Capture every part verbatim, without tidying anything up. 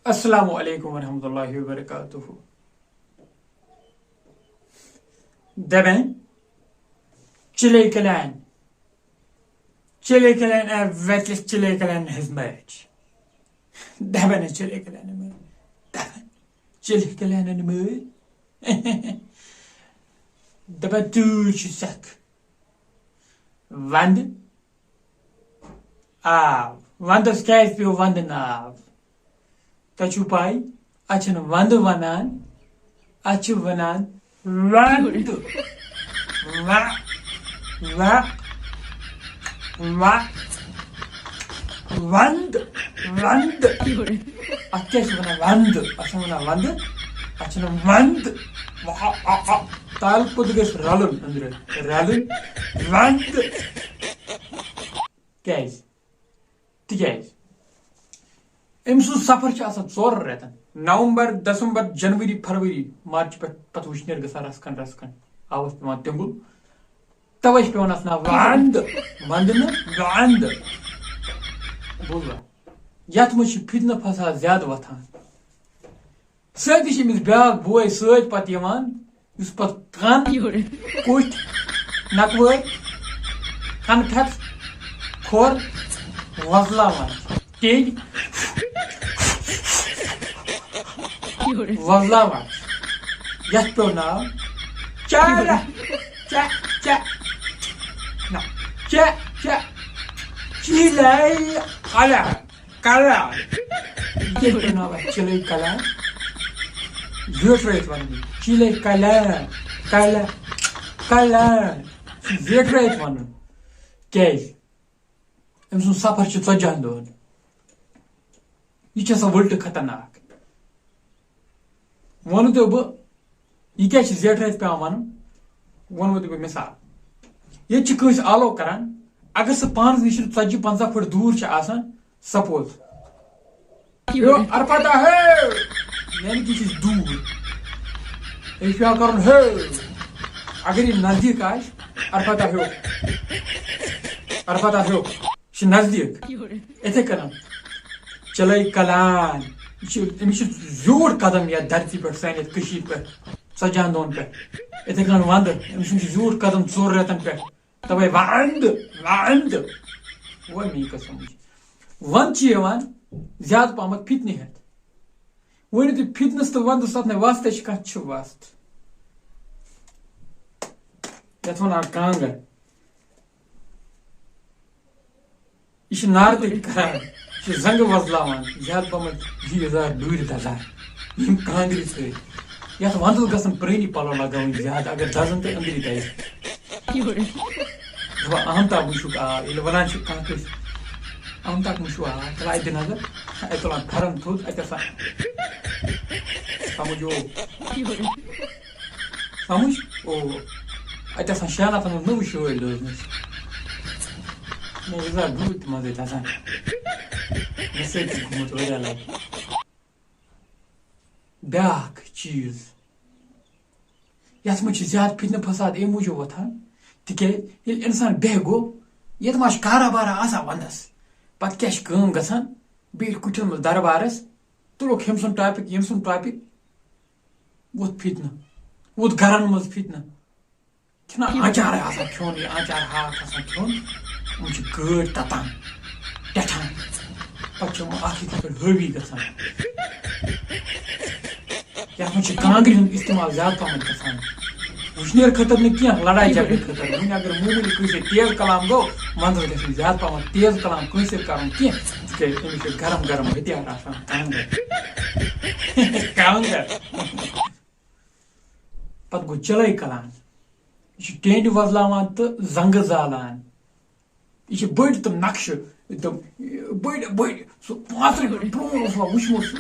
السلام علیکم ورحمۃ اللہ وبرکاتہ۔ دبن چلے کلان، چلے کلان ویتلس چلے کلان ہز میچ۔ دبن چلے کلان مٲلۍ، دبن چلے کلان مٲلۍ۔ دبن تۭر چھِ سخ۔ وندٕ آو۔ وندس کیازِ پیوٚو وندٕ ناو؟ تۄہہِ چھُو پَے، اَتھ چھِنہٕ وندٕ وَنان، اَتھ چھِ وَنان وندٕ۔ و-، و-، و-، وندٕ، وندٕ۔ اَتھ کیٛاہ چھِ وَنان؟ وندٕ۔ اَتھ چھِنہٕ وَنان وندٕ، اَتھ چھِ وَنان وندٕ۔ و-، آ، آ، آ۔ تَل پوٚت گژھِ رَلُن أنٛدرٕ، رَلُن۔ وندٕ۔ کیٛازِ؟ تِکیٛازِ أمۍ سُنٛد سفر چھُ آسان ژورَن رٮ۪تَن، نومبر، دسمبر، جنؤری، فروری، مارچہِ پٮ۪ٹھ پَتہٕ وٕشنیر گژھان رَژھ کھنٛڈ رَژھ کھنٛڈ، آوَس پٮ۪وان تیوٚنٛگُل، تَوَے چھِ پٮ۪وان اَتھ ناو وَندٕ، وَندٕ نہٕ، وَندٕ۔ بوٗزوا؟ یَتھ منٛز چھِ فِتنہٕ فساد زیادٕ وۄتھان۔ سۭتی چھِ أمِس بیٛاکھ بوے سۭتۍ پَتہٕ یِوان، یُس پَتہٕ کَن، کوٚٹھۍ، نَکوٲرۍ، کَنہٕ پھٮ۪تھ، کھۄر وۄزلاوان، ٹیٚنٛگۍ وۄزلاوان۔ یَتھ پیوٚو ناو چارہ، چہ، چہ، نہ، چہ، چہ، چیٖلے اَلہ۔ کلان۔ یہِ کیٛاہ چھُ ناو اَتھ؟ چِلَے کلان۔ زیٹھرٲیِتھ وَنُن۔ چِلَے کلان۔ کلان۔ کلان۔ یہِ چھُ زیٹھرٲیِتھ وَنُن۔ کیٛازِ؟ أمۍ سُنٛد سفر چھُ ژَتجِہَن دۄہَن۔ یہِ چھُ آسان وٕلٹہٕ خطرناک۔ ووٚنوٕ تۄہہِ بہٕ، یہِ کیٛازِ چھِ زیٹھرٲیِتھ پٮ۪وان وَنُن؟ ووٚنوٕ تۄہہِ بہٕ مِثال۔ ییٚتہِ چھِ کٲنٛسہِ آلو کَران، اگر سُہ پانَس نِش ژَتجی پنٛژاہ فُٹ دوٗر چھِ آسان، سپوز۔ یو، ارپتہ ہے! یعنی کہِ یہِ چھِ دوٗر۔ أمِس چھُ پٮ۪وان کَرُن ہے۔ اگر یہِ نزدیٖک آسہِ، ارپتہ ہیوٚ۔ ارپتہ ہیوٚ۔ یہِ چھِ نزدیٖک۔ یِتھَے کٔنۍ۔ چِلَے کلان۔ یہِ چھِ، أمِس چھِ زیوٗٹھ قدم یَتھ دھرتی پٮ۪ٹھ، سانہِ یَتھ کٔشیٖرِ پٮ۪ٹھ، ژَتجِہَن دۄہَن پٮ۪ٹھ۔ یِتھَے کٔنۍ وَندٕ، أمۍ سُنٛد چھُ زیوٗٹھ قدم ژور رٮ۪تَن پٮ۪ٹھ۔ تَوَے وَندٕ، وَندٕ۔ وۄنۍ مےٚ یہِ کَتھ سَمٕجھ۔ وَندٕ چھِ یِوان زیادٕ پَہمَتھ فِتنہٕ ہٮ۪تھ۔ ؤنِو تُہۍ، فِتنَس تہٕ وَندَس اَتھ نَے واسطے چھِ کانٛہہ، چھِ واسطہٕ۔ یَتھ وَنان کانٛگٕر۔ یہِ چھِ نارٕ تہِ کران، یہِ چھِ زنٛگہٕ وۄزلاوان، زیادٕ پَہمَتھ چھِ یہِ یَزار ڈوٗرِ دَزان، یِم کانٛگرِ سۭتۍ۔ یَتھ وَندَس گژھن پرٛٲنی پَلو لَگاوٕنۍ زیادٕ، اگر دَزَن تہٕ أنٛدرٕے دَزِ۔ دَپان، اَہَم تاپھ وٕچھُکھ آ، ییٚلہِ وَنان چھِ کانٛہہ کٲنٛسہِ، اَہَم تاپھ وٕچھِو آ، تیٚلہِ اَتہِ دِ نظر، اَتہِ تُلان کھَرَن تھوٚد، اَتہِ آسان، سَمٕجھ یوٚو۔ سَمٕجھ؟ او، اَتہِ آسان شیٚن ہَتَن ہٕنٛز نٔو شٲلۍ لٲجمٕژ۔ مےٚ یہِ زَن ڈوٗرۍ تہِ منٛزَے دَزان۔ مےٚ سۭتۍ چھُ گوٚمُت واریاہ لَٹہِ۔ بیٛاکھ چیٖز، یَتھ منٛز چھِ زیادٕ فِتنہٕ فساد اَمہِ موٗجوٗب وۄتھان، تِکیٛازِ ییٚلہِ اِنسان بیٚہہِ گوٚو، ییٚتہِ ما چھِ کارا بارا آسان وَنٛدَس، پَتہٕ کیٛاہ چھِ کٲم گژھان؟ بیٚیہِ کُٹھٮ۪ن منٛز دربارَس، تُلُکھ ہُمۍ سُنٛد ٹاپِک، ییٚمۍ سُنٛد ٹاپِک، ووٚتھ فِتنہٕ، ووٚتھ گَرَن منٛز فِتنہٕ۔ چھُنہ آنٛچارَے آسان کھیوٚن، یہِ آنٛچار ہاکھ آسان کھیوٚن، یِم چھِ گٲڑۍ تَتان، ٹٮ۪ٹھان، پَتہٕ چھِ یِم اَکھ أکِس پٮ۪ٹھ حٲوی گژھان۔ یَتھ منٛز چھِ کانٛگرِ ہُنٛد اِستعمال زیادٕ پَہمَتھ گژھان۔ وٕشنیر خٲطرٕ نہٕ کینٛہہ، لڑاے جھگڑٕ خٲطرٕ۔ وۄنۍ اگر معموٗلی کٲنٛسہِ سۭتۍ تیز کلام گوٚو، وَنٛدَس گژھِ نہٕ زیادٕ پَہمَتھ تیز کلام کٲنٛسہِ سۭتۍ کَرُن کینٛہہ، تِکیٛازِ تٔمِس چھِ گرم گرم ہتھیار آسان، کانٛگٕر۔ کانٛگٕر۔ پَتہٕ گوٚو چِلَے کلان۔ یہِ چھُ ٹینڈِ وۄزلاوان تہٕ زنٛگہٕ زالان۔ یہِ چھِ بٔڑۍ تِم نقشہٕ، تِم بٔڑۍ بٔڑۍ، سُہ پانٛژھ رۄپیہِ پرٛون اوس وۄنۍ وٕچھمُت سُہ،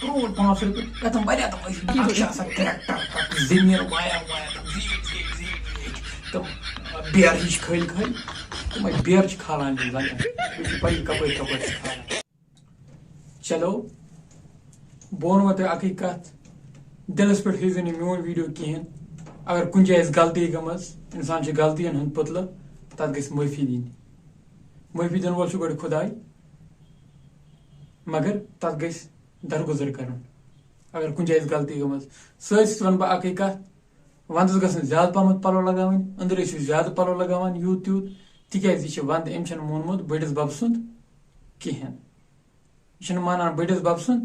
پرٛون پانٛژھ رۄپیہِ، یَتھ تِم واریاہ تِم ٲسۍ نقشہٕ آسان، ٹرٛیکٹَر، تَتھ زٔمیٖن وایان وایان، تِم زیٖٹھۍ زیٖٹھۍ زیٖٹھۍ زیٖٹھۍ، تِم بیرٕ ہِش کھٔلۍ کھٔلۍ، تِمَے بیرٕ چھِ کھالان تِم زَنٛگَن، بیٚیہِ چھِ پَیی کَپٲرۍ کَپٲرۍ چھِ کھالان۔ چلو، بہٕ وَنہٕ وۄنۍ تۄہہِ اَکٕے کَتھ، دِلَس پٮ۪ٹھ ہیٚیِو زَن یہِ میون ویٖڈیو کِہیٖنۍ۔ اگر کُنہِ جایہِ آسہِ غلطی گٔمٕژ، اِنسان چھُ غلطیَن ہُنٛد پُتلہٕ، تَتھ گژھِ معٲفی دِنۍ۔ معٲفی دِنہٕ وول چھُ گۄڈٕ خۄداے، مگر تَتھ گژھِ درگُزر کرُن۔ اگر کُنہِ جایہِ آسہِ غلطی گٔمٕژ، سۭتۍ سۭتۍ وَنہٕ بہٕ اَکٕے کَتھ، وَندَس گژھن زیادٕ پَہمَتھ پَلو لَگاوٕنۍ، أنٛدرٕ ٲسِو زیادٕ پَلو لَگاوان یوٗت تیوٗت، تِکیٛازِ یہِ چھِ وَندٕ، أمۍ چھَنہٕ مونمُت بٔڑِس بَبہٕ سُنٛد کِہیٖنۍ۔ یہِ چھُنہٕ مانان بٔڑِس بَبہٕ سُنٛد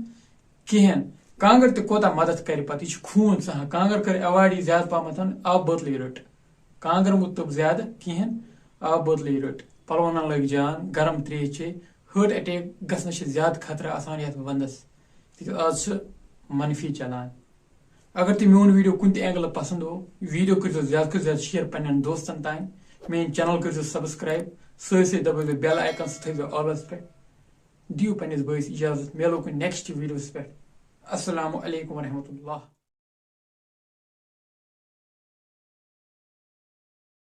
کِہیٖنۍ۔ کانٛگٕر تہِ کوٗتاہ مَدَتھ کَرِ پَتہٕ، یہِ چھُ خوٗن ژَہان۔ کانٛگٕر کَرِ avoid یہِ زیادٕ پَہمَتھ، آبہٕ بٲتلٕے رٔٹ۔ کانٛگٕر مہٕ تُپ زیادٕ کِہیٖنۍ، آبہٕ بٲتلٕے رٔٹ۔ پَلوَن لَگ جان، گرم ترٛیش چے۔ Heart attack گژھنَس چھِ زیادٕ خطرٕ آسان یَتھ وَندَس، تِکیٛازِ آز چھِ منفی چَلان۔ اگر تۄہہِ میون video کُنہِ تہِ angle پَسنٛد آو، video کٔرۍزیو زیادٕ کھۄتہٕ زیادٕ share پنٛنٮ۪ن دوستَن تام، میٛٲنۍ channel کٔرۍزیو subscribe، سۭتۍ سۭتۍ دَبٲیزیو bell icon، سُہ تھٲیزیو allس پٮ۪ٹھ۔ دِیِو پنٛنِس بٲیِس اِجازت، میلو کُنہِ next videoس پٮ۪ٹھ۔ السلام علیکم ورحمۃ اللہ۔